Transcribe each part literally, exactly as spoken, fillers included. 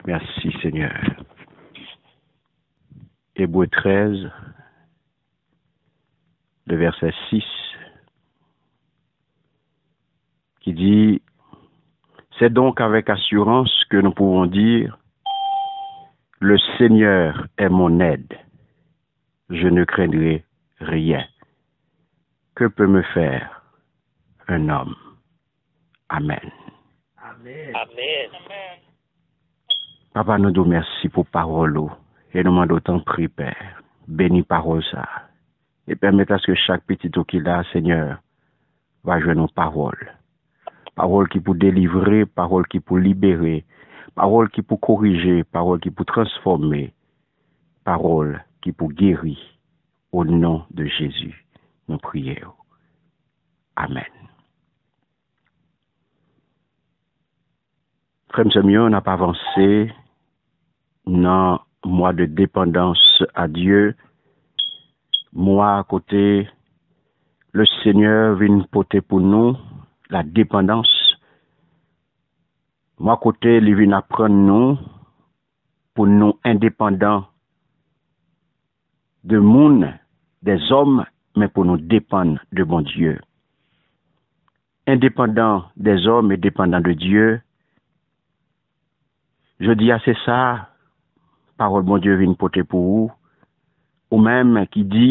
Merci, Seigneur. Hébreux treize, le verset six, qui dit, c'est donc avec assurance que nous pouvons dire, le Seigneur est mon aide, je ne craindrai rien. Que peut me faire un homme? Amen. Amen. Amen. Papa, nou di w mèsi pou pawòl ou. E nou mande w tanpri, Pè, beni pawòl sa a. E pèmèt aske chak pitit ou ki la, Senyè, va jwenn yon pawòl. Pawòl ki pou delivre, pawòl ki pou libere, pawòl ki pou korije, pawòl ki pou transfòme, pawòl ki pou geri. O non de Jezi, nou priye w. Amen. Frè m, sè m yo, n ap avanse nan mwa de depandans a Dye, mwa kote le Senyè vin pote pou nou la depandans, mwa kote li vin aprann nou pou nou endepandan de moun, de zòm, men pou nou depann de Bondye. Endepandan de zòm e depandan de Dye, jodi a se sa pawòl Bondye vin pote pou ou, ou menm ki di,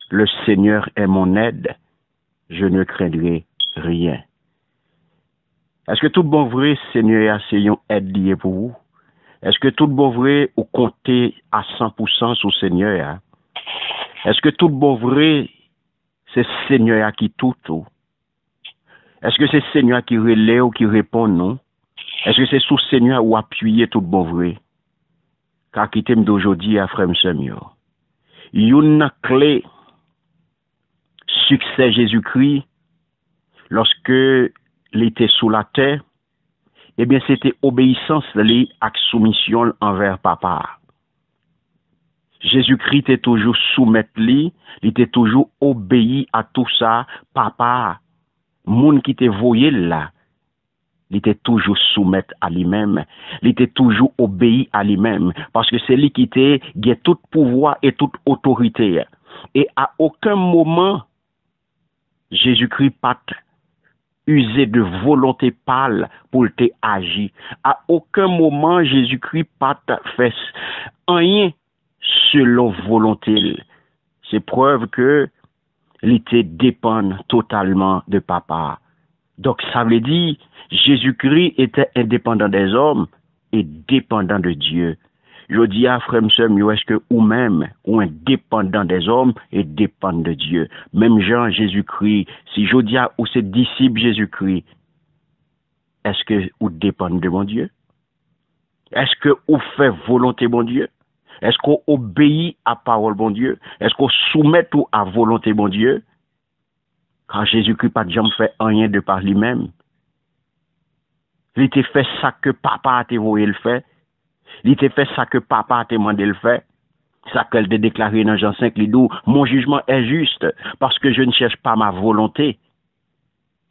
le Seigneur est mon aide, je ne craindrai rien. Èske tout bon vre Senyè a se yon èd li ye pou ou? Èske tout bon vre ou konte a san pou san sou Senyè a? Èske tout bon vre se Senyè a ki tout ou? Èske se Senyè a ki rele w, ki reponn ou? Èske se sou Senyè a ou apiye tout bon vre? Ka kite m di w jodi a, frè m, sè m yo, youn nan kle siksè Jezikri lòske li te sou latè, ebyen, se te obeyisans li ak soumisyon l anvè Papa a. Jezikri te toujou soumèt li, li te toujou obeyi a tou sa Papa a, moun ki te voye l la, li te toujou soumèt a li menm, li te toujou obeyi a li menm, paske se li ki te gen tout pouvwa e tout otorite. E a okenn moman, Jezikri pa t ize de volonte pa l pou l te aji. A okenn moman, Jezikri pa t fè anyen selon volonte l. Se prèv ke li te depann totalman de Papa a. Donk, sa vle di, Jezikri était indépendant des hommes et dépendant de Dieu. Jodi a, frè m, sè m yo, èske ou menm, ou endepandan dèzòm e depann de Dye? Menm jan Jezikri, si jodi a ou se disip Jezikri, èske ou depann de Bondye? Èske ou fè volonte Bondye? Èske w obeyi a pawòl Bondye? Èske w soumèt ou a volonte Bondye? Kan Jezikri pa t janm fè anyen de pa li menm. Li te fè sa ke Papa a te voye l fè. Li te fè sa ke Papa a te mande l fè. Sa ke l te deklare nan Jan senk, li di w, mon jugement est juste, parce que je ne cherche pas ma volonté,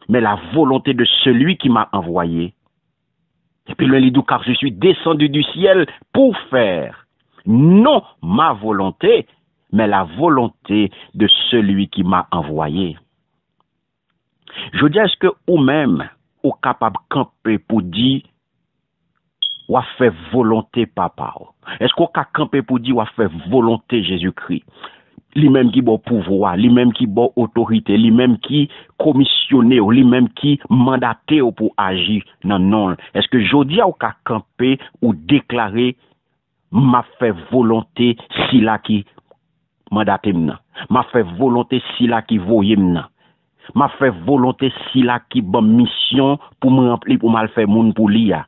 mais la volonté de celui qui m'a envoyé. Epi lè li di w, car je suis descendu du ciel pour faire, non ma volonté, mais la volonté de celui qui m'a envoyé. Jodi a, èske ou menm, ou kapab kanpe pou di, w ap fè volonte Papa w? Èske w ka kanpe pou di w ap fè volonte Jezikri? Li menm ki ba w pouvwa, li menm ki ba w otorite, li menm ki komisyone w, li menm ki mandate w pou aji nan non l. Èske jodi a ou ka kanpe, ou deklare, m ap fè volonte sila ki mandate m nan? M ap fè volonte sila ki voye m nan? M ap fè volonte sila ki ban m misyon pou m ranpli, pou m al fè moun pou li a?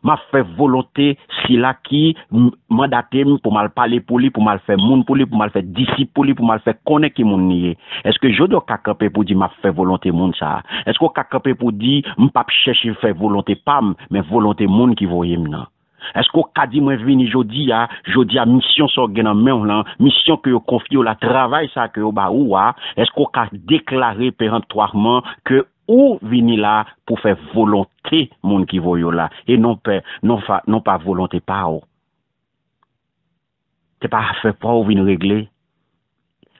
M ap fè volonte sila ki m-, mandate m pou m al pale pou li, pou m al fè moun pou li, pou m al fè disip pou li, pou m al fè konnen ki moun li ye? Èske jodi a w ka kanpe pou di, m ap fè volonte moun sa a? Èske w ka kanpe pou di, m p ap chèche fè volonte pa m, men volonte moun ki voye m nan? Èske w ka di, mwen vini jodi a, jodi a, misyon sa w gen nan men w lan, misyon ke yo konfye w la, travay sa ke yo ba ou a, èske w ka deklare perantwaman ke Ou vini la pou fè volonte moun ki voye w la, e non pa, non pa, non pa volonte pa w. Se pa afè pa w vin regle.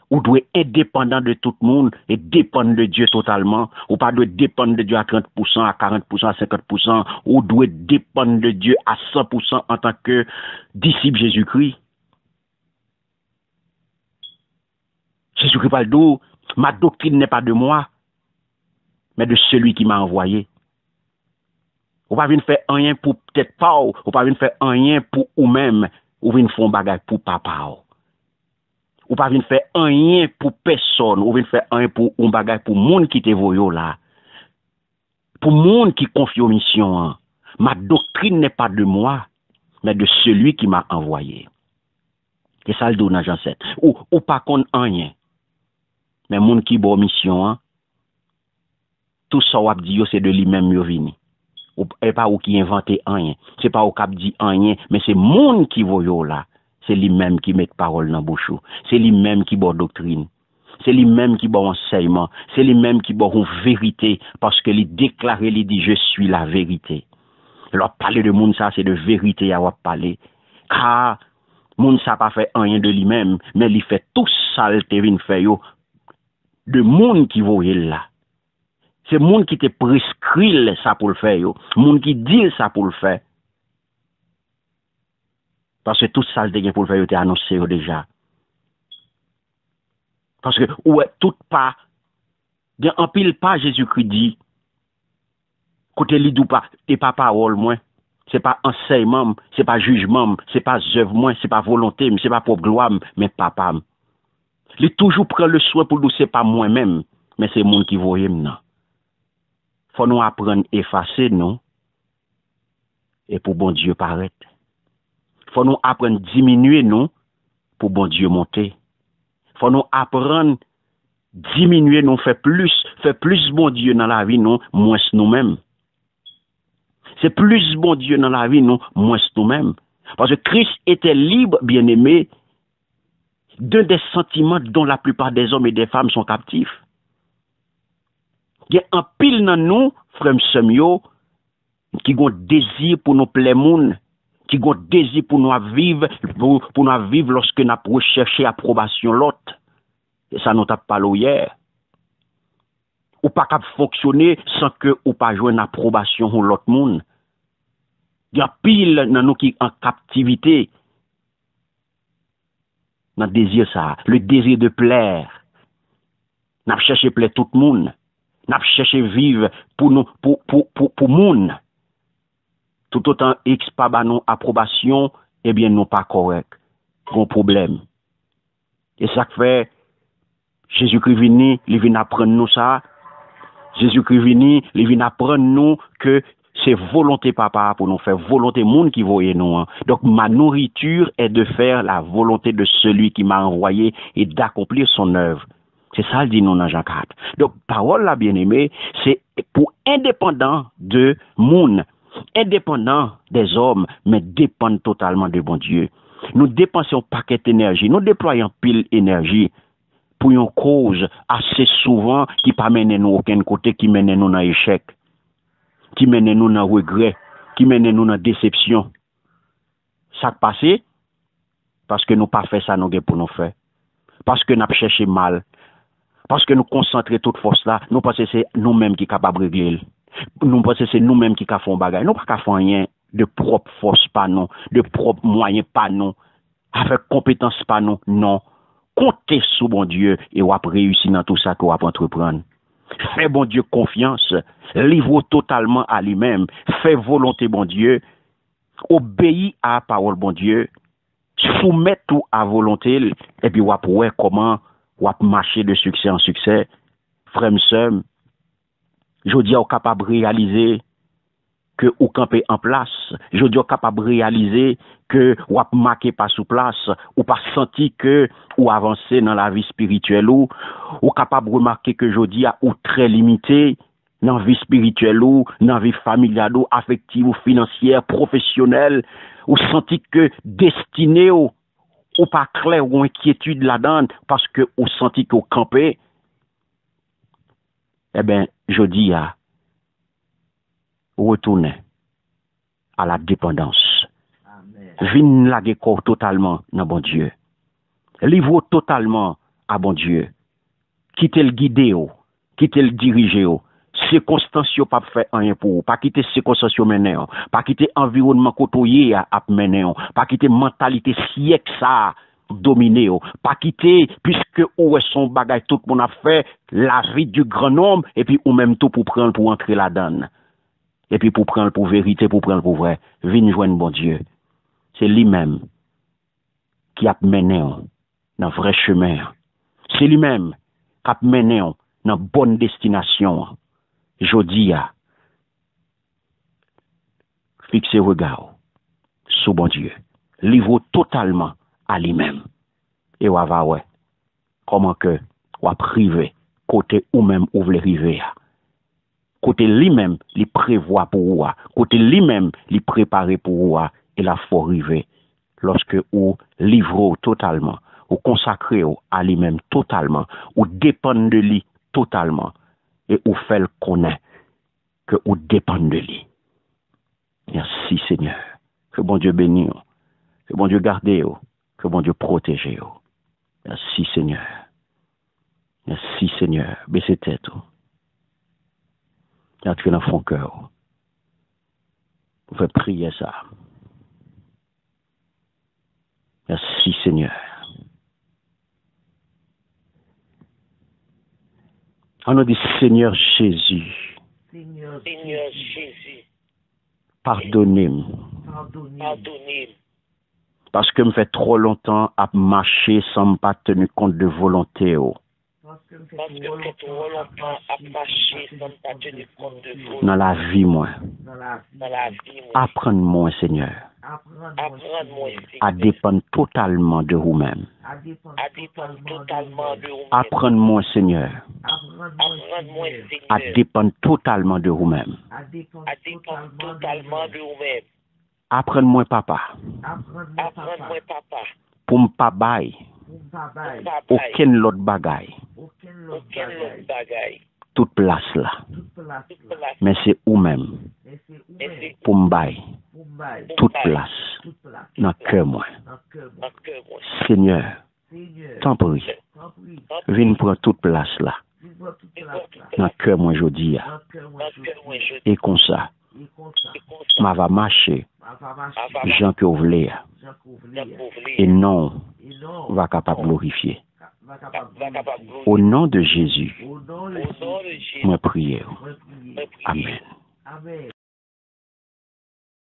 Ou dwe endepandan de tout moun e depann de Dye totalman. Ou pa dwe depann de Dye a trant pousan, a karant pousan, a senkant pousan. Ou dwe depann de Dye a san pousan antanke disip Jezikri. Jezikri pral di w, ma doctrine n'est pas de moi, mais de celui qui m'a envoyé. Ou pa vin fè anyen pou tèt pa w, ou pa vin fè anyen pou ou menm, ou vin fè yon bagay pou papa w. Ou pa vin fè anyen pou pèsòn, ou vin fè anyen pou yon bagay pou moun ki te voye w la. Pou moun ki konfye w misyon an. Ma doctrine n'est pas de moi, mais de celui qui m'a envoyé. E sa l di w nan Jan sèt. Ou, ou pa konn anyen. Men moun ki ba w misyon an, tout sa w ap di yo, se de li menm yo vini. Ou, e pa ou ki envante anyen. Se pa ou k ap di anyen, men se moun ki voye w la. Se li menm ki met pawòl nan bouch ou. Se li menm ki ba w doktrin. Se li menm ki ba w ansèyman. Se li menm ki ba w yon verite, paske li deklare, li di, je suis la vérité. Lè w ap pale de moun sa, se de verite a w ap pale. Ka moun sa pa fè anyen de li menm, men li fè tout sa l te vin fè yo de moun ki voye l la. Se moun ki te preskri l sa pou l fè yo, moun ki di l sa pou l fè. Paske tout sa l te gen pou l fè, yo te anonse yo deja. Paske ou wè tout pa, gen anpil pa Jezikri di, kote li di w pa, e pa pawòl mwen, se pa ansèyman m, se pa jijman m, se pa zèv mwen, se pa volonte m, se pa pwòp glwa m, men papa m. Li toujou pran le swen pou l di w se pa mwen menm, men se moun ki voye m nan. Fò nou aprann efase nou e pou Bondye parèt. Fò nou aprann diminye nou pou Bondye monte. Fò nou aprann diminye nou, fè plis, fè plis Bondye nan lavi nou, mwens nou menm. Se plis Bondye nan lavi nou, mwens nou menm. Parce que Christ était libre, bien-aimé, d'un des sentiments dont la plupart des hommes et des femmes sont captifs. Gen anpil nan nou, frè m, sè m yo, ki gon dezi pou nou plè moun, ki gon dezi pou nou ap viv, pou, pou nou ap viv lòske n ap rechèche apwobasyon lòt. E sa nou t ap pale w yè. Ou pa kab fonksyone san ke ou pa jwenn apwobasyon yon lòt moun. Gen anpil nan nou ki an kaptivite nan dezi sa, le désir de plaire. N ap chèche plè tout moun. N ap chèche viv pou nou, pou, pou, pou, pou moun. Toutotan X pa ba nou apwobasyon, ebyen nou pa kòrèk. Gon pwoblèm. E sa k fè Jezikri vini, li vin aprann nou sa. Jezikri vini, li vin aprann nou ke se volonte Papa a pou nou fè, volonte moun ki voye nou an. Donc, ma nourriture est de faire la volonté de celui qui m'a envoyé et d'accomplir son œuvre. Se sa l di nou nan Jan kat. Donk, pawòl la, byeneme, se pou endepandan de moun, endepandan dèzòm, men depann totalman de Bondye. Nou depanse yon pakèt enèji, nou deplwaye anpil enèji pou yon koz ase souvan ki pa mennen nou okenn kote, ki mennen nou nan echèk, ki mennen nou nan regrè, ki mennen nou nan desepsyon. Sa k pase? Paske nou pa fè sa nou gen pou nou fè. Paske n ap chèche mal. Paske nou konsantre tout fòs la, nou panse se nou menm ki kapab regle l. Nou panse se nou menm ki ka fè yon bagay. Nou pa ka fè anyen de pwòp fòs pa nou, de pwòp mwayen pa nou, avèk konpetans pa nou, non. Konte sou Bondye e w ap reyisi nan tou sa ke w ap antreprann. Fè Bondye konfyans, livre w totalman a li menm, fè volonte Bondye, obeyi a pawòl Bondye, soumèt ou a volonte l, epi w ap wè kòman w ap mache de siksè an siksè. Frè m, sè m, jodi a w kapab reyalize ke ou kanpe an plas. Jodi a w kapab reyalize ke w ap make pa sou plas. Ou pa santi ke ou avanse nan lavi espirityèl ou. Ou kapab remake ke jodi a ou trè limite nan vi espirityèl ou, nan vi familyal ou, afektif ou, finansyè, pwofesyonèl. Ou santi ke destine w, ou pa klè, ou enkyetid ladan l, paske ou santi ke w kanpe. Ebyen, jodi a, retounen à la dépendance. Vin lage kò w totalman nan Bondye. Livre w totalman a Bondye. Kite l gide w. Kite l dirije w. Sikonstans yo p ap fè anyen pou ou. Pa kite sikonstans yo mennen w. Pa kite anviwònman kote w ye a ap mennen w. Pa kite mantalite syèk sa a domine w. Pa kite, piske ou wè se yon bagay tout moun ap fè, la vie du grand nombre, epi ou menm tou pou pran l pou antre ladan l. Epi pou pran l pou verite, pou pran l pou vrè. Vin jwenn Bondye. Se li menm ki ap mennen w nan vrè chemen an. Se li menm k ap mennen w nan bòn destinasyon an. Jodi a, fikse rega w sou Bondye. Livre w totalman a li menm. E w a va wè kòman ke w ap rive kote ou menm ou vle rive a. Kote li menm li prevwa pou ou a. Kote li menm li prepare pou ou a. E l ap fè w rive. Lòske ou livre w totalman, ou konsakre w a li menm totalman, ou depann de li totalman, e ou fè l konnen ke ou depann de li. Mèsi, Senyè. Ke Bondye beni w. Ke Bondye gade w. Ke Bondye pwoteje w. Mèsi, Senyè. Mèsi, Senyè. Bese tèt ou. Antre nan fon kè w. Pou fè priyè sa. Mèsi, Senyè. Ann nou di, Senyè Jezi, Senyè Jezi, padone m. Padone m. Paske m fè twò lontan ap mache san m pa teni kont de volonte w. Paske m fè twò lontan ap mache san m pa teni kont de volonte w nan lavi mwen. Nan lavi mwen. Aprann mwen, Senyè, a depann totalman de ou menm. Aprann mwen, Senyè, a depann totalman de ou menm. Aprann mwen, Papa, pou m pa bay okenn lòt bagay tout plas la. Men se ou menm pou m bay tout plas nan kè mwen. Senyè, tanpri, vin pran tout plas la nan kè mwen jodi a. E konsa, m ava mache jan ke w vle a. E non w va kapab glorifye. O non de Jezi, mwen priye w. Amèn.